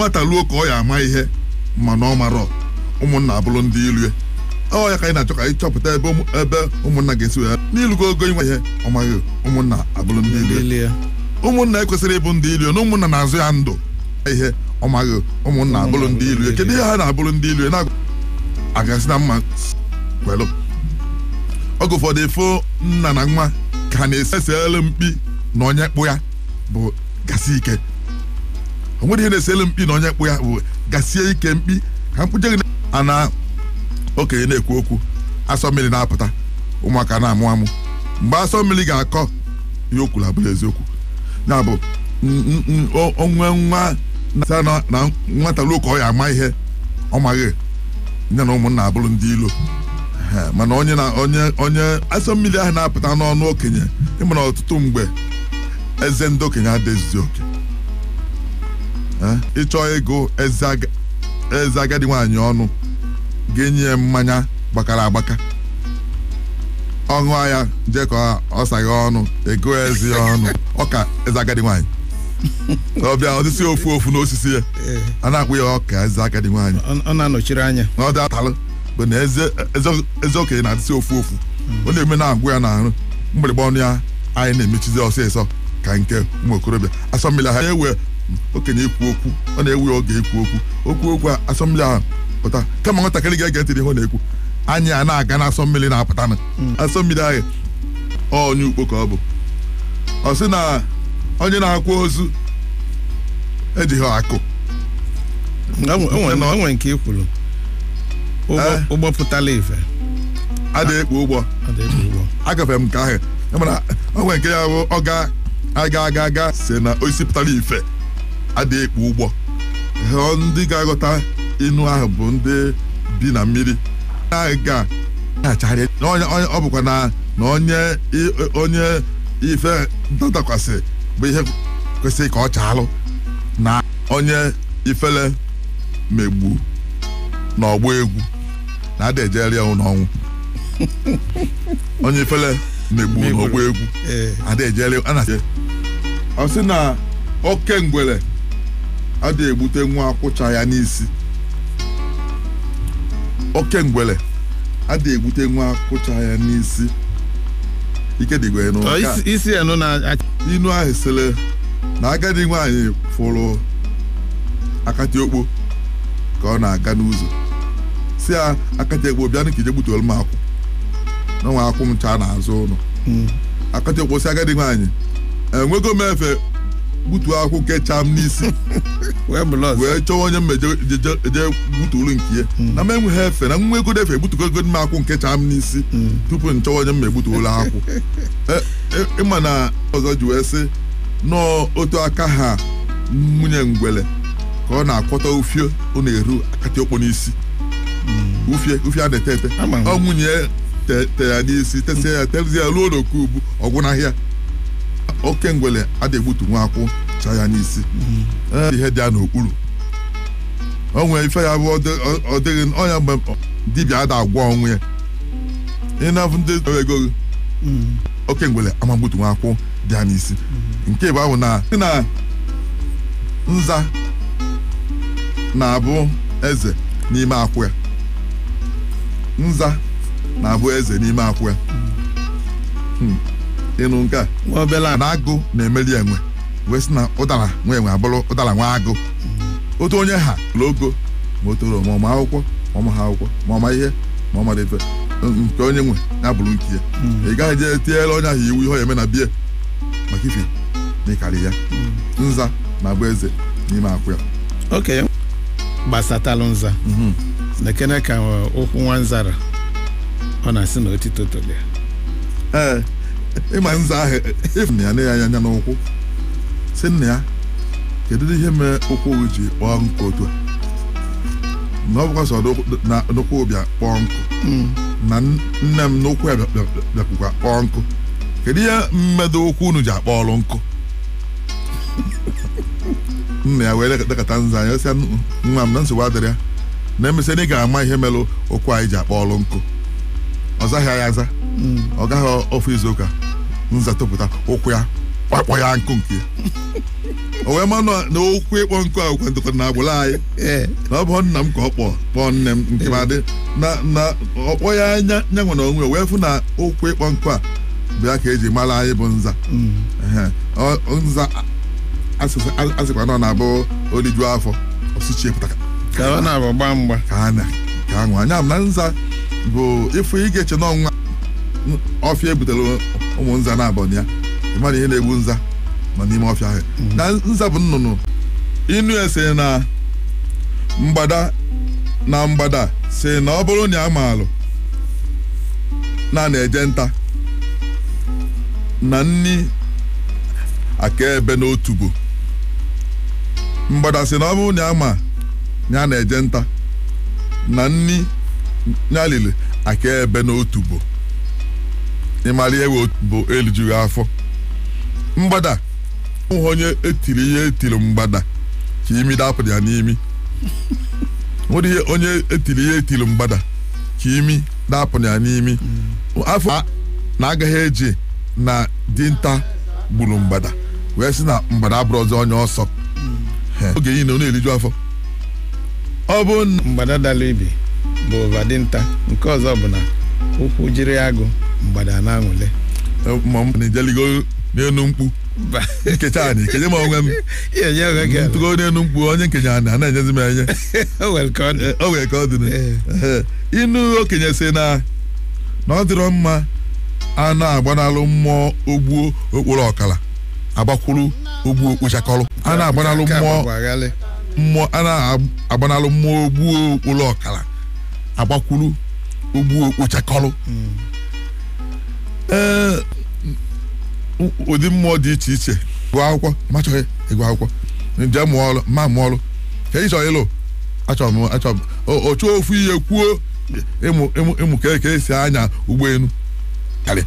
Nwata luo ka ọ ya ama ihe mana ọ marọ, ụmụnna abụrụ ndị ilu. Ọ ya ka anyị na-achọ ka anyị chọpụta ebe ụmụnna ga-esi wee n'ilugo ogo inwe ihe ọ maghị, ụmụnna abụrụ ndị ilu. Ụmụnna ekwesịrị ịbụ ndị ilu na ụmụnna na-azụ ya ndụ ihe ọ maghị, ụmụnna abụrụ ndị ilu. Kedu ihe ha na-abụrụ ndị ilu? Na-agasị na mma kwelụ oge ụfọdụ efo nna na nwa ka na-eselu mkpi na onye kpụ ya bụ gasị ike. O nwere ihe na-eselu mkpi na onye kpụ ya bụ gasie ike mkpi ka mkpụje gị. Ana okenye na-ekwu okwu, asọ mmiri na-apụta, ụmụaka na-amụ amụ. Mgbe asọ mmiri ga-akọ ihe o kwuru abụrụ eziokwu. Ya bụ onwe nwa na nwata luo ka ọ ya ama ihe ọ maghị, ya na ụmụnna abụrụ ndị ilo. Mana onye na onye asọ mmiri ahụ na-apụta n'ọnụ okenye, ịma na ọtụtụ mgbe eze ndị okenye adịghịzi oke. Ịchọ ego eze agadi nwaanyị ọnụ ga-enye ya mmanya gbakara agbaka, ọ ṅụọ ya jee ka ọ saghe ọnụ, ego eze ya ọnụ ọka eze agadi nwaanyị. Ọ bịa ọ dịsị ofu ofu n'osisi ya, a na-akpụ ya ọka eze agadi nwaanyị. Ọ na-anọchiri anya na ọ dị atalụ bụ na eze okenye na-adịsị ofu ofu, ọ na-eme na-agwụ ya n'arụ mgbịrịgba ọnụ ya anyị na-emechizi ọsịsọ ka nke ụmụ okorobịa. Asọ mmiri ahụ na-ewe okenye ikwu okwu, ọ na-ewe oge ikwu okwu okwu okwu asọ mmiri ahụ pụta, kama nwatakịrị ga-ege ntị ihe ọ na-ekwu, anyị a na-aga n'asọ mmiri na-apụtanụ. Asọ mmiri ahụ onye ukpo ka ọ bụ. Ọ sị na onye na-akwa ozu ejighị akụ. O nwere nke i kwuru, ụgbọ pụtara ife adịghị ekpo ụgbọ. Agafere m nke ahụ, mana o nwere nke ya bụ ọ ga aga aga aga si na osisi pụtara ife adịghị ekpo ụgbọ. Ndị ga-aghọta inu ahụ bụ ndị bi na mmiri ga-achagharị. Ọ bụkwa na onye onye ife ndọdakwasị bụ ihe kwesịrị ka ọ chaalụ, na onye ifele megbu n'ọgbọ egwu na-ada ejeri ya n'ọnwụ. Onye ifele megbu n'ọgbọ egwu ada ejeri. Ọ sị na oke ngwere adịghị egbute nwa akwụcha ya n'isi. Oke ngwere adịghị egbute nwa akwụcha ya n'isi. Ike dịgwe inu ahụ sịrị na agadi nwaanyị fụrụ akati okpo ka ọ na-aga n'ụzọ, si ya akati okpo bịa ka ije gbutuolu m akwụ na nwa akwụ m chaa n'azụ ụlọ. Akati okpo si agadi nwaanyị enwego m efe gbutuo akwụ nke chaa m n'isi wee chọwa onye mmeje je gbutuolu nke ya, na m enweghị efe na nwa ego efe gbutugogo m akwụ nke chaa m n'isi tupu m chọwa onye mme gbutuolu akwụ. Ịma na ọzọ ji wee sị nọọ otu aka ha nwunye ngwele ka ọ na-akwọta ufie, ọ na-eru akati okpo n'isi. Ufie ufie a na-ete ete, ọ nwunye te ya n'isi, tesie ya tezie ya ruo n'oke ubu ọgwụ n'ahịa. Oke ngwele adịghị egbutu nwa akwụ chaa ya n'isi. Ihe dị ya n'okpuru o nwere ife ya bụ ọ dịghị ọnya mgbe dibịa ada agwọ ọnwụ ya ịnafụ ndị ego. Oke ngwele ama gbutu nwa akwụ dị ya n'isi. Nke bụ ahụ na nza na-abụ eze n'ime akwụ ya. Nza na-abụ eze n'ime akwụ ya. Ịnụ nke a na agụ na-emeri enwe wee sị na ụdara nwa enwe abụrụ ụdara nwa agụ. Otu onye ha logo ma o toro ma ọma akwụkwọ ma ọma ha akwụkwọ ma ọma ihe ma ọma ife nke onye nwe ya bụrụ nke ya. Ị gaghị jee tinyere onye ahụ iwu ihe ọ ya eme na bie maka ife na ịkarị ya. Nza na-abụ eze n'ime akwụ ya. Oke gbasatalụ nza na-ekene ka ụkwụ nwa nzara ọ na-asị na otito toli ya. Ee, ịma nza ahụ ịfụ na ya na ya anya n'ụkwụ sị nna ya kedu ihe mere ụkwụ ji kpọọ nkụ otu a, na ọ bụkwa sọ na n'ụkwụ bịa kpọọ nkụ na nne m n'ụkwụ ya bịakwukwa kpọọ nkụ, kedu ihe mmedo ụkwụ unu ji akpọ ọrụ nkụ? Nna ya wee lekọta nza anya sị nwa m na nsogbu adịrị ya, na emesịa na ị ga-ama ihe melụ ụkwụ anyị ji akpọ ọrụ nkụ. Ọ zaghị ya aza, ọ gaghị ofu izu ụka nza topụta ụkwụ ya Kpakpọ ya nkụ nke ya. O wee ma na okwu ịkpọ nkụ ahụ kwentụkwa na agbụrụ anyị na ọ bụ nna m ka ọ kpọọ nne m nke ma dị na ọkpọ ya anya nya nwere onwe wee fụ na okwu ịkpọ nkụ a bụ ya ka eji mara anyị bụ nza. Nza asịkwa na ọ na-abụ oliju afọ ọsịchie pụta ka ọ na-abụ gba mgba ka a ka anwa anya na nza bụ ịfụ ị ga-eche n'ọnwa ọfịa ebutere ụmụ nza na abọ ya ịmara ihe na-egbu nza nọ n'ime ọfịa ahụ. Na nza bụ nnụnụ. Inu ese na mgbada na mgbada si na ọ bụrụ na ya maalụ na na-eje nta na nni akaebe n'otubo. Mgbada si na ọ bụrụ na ya ma ya na-eje nta na nni ya lili akaebe n'otubo. Ịmara ewe bụ elijughị afọ. Mgbada hụ onye etiri ihe etiri mgbada ka imi dapụrụ ya n'imi. Nwere ihe onye etiri ihe etiri mgbada ka imi dapụrụ ya n'imi. Afọ na agaghị eji na dinta gburu mgbada wee sị na mgbada abụrụ ọzọ onye ọsọ. Oge niile ọ na-eriju afọ. Ọ bụ mgbada dara ibi bụ ụva dinta. Nke ọzọ bụ na ụkwụ jiri agụ mgbada na-aṅụle. Ma m na-ejeligo n'elu mkpu nkecha anyị kenye m onwe m ntụgo n'elu mkpu onye nkenye anyị na-enyezi m enye. O nwere ka ọ dị. Inu okenye si na ọ dịrọ mma a na-agbanalụ mmụọ ogbuo okporo ọkala agbakwuru ogbuo okpochakọrọ. A na-agbanalụ mmụọ a na-agbanalụ mmụọ ogbuo okporo ọkala agbakwuru ogbuo okpochakọrọ. Ee, ụdị mmụọ dị iche iche. Gụọ akwụkwọ ma achọghị ịgụ akwụkwọ, nje mụọ ọrụ ma mụọ ọrụ ka ị chọrọ ịlụ achọrọ m ochu ofu ihe kwuo ịmụ ka esi anya ụgbọelu karị.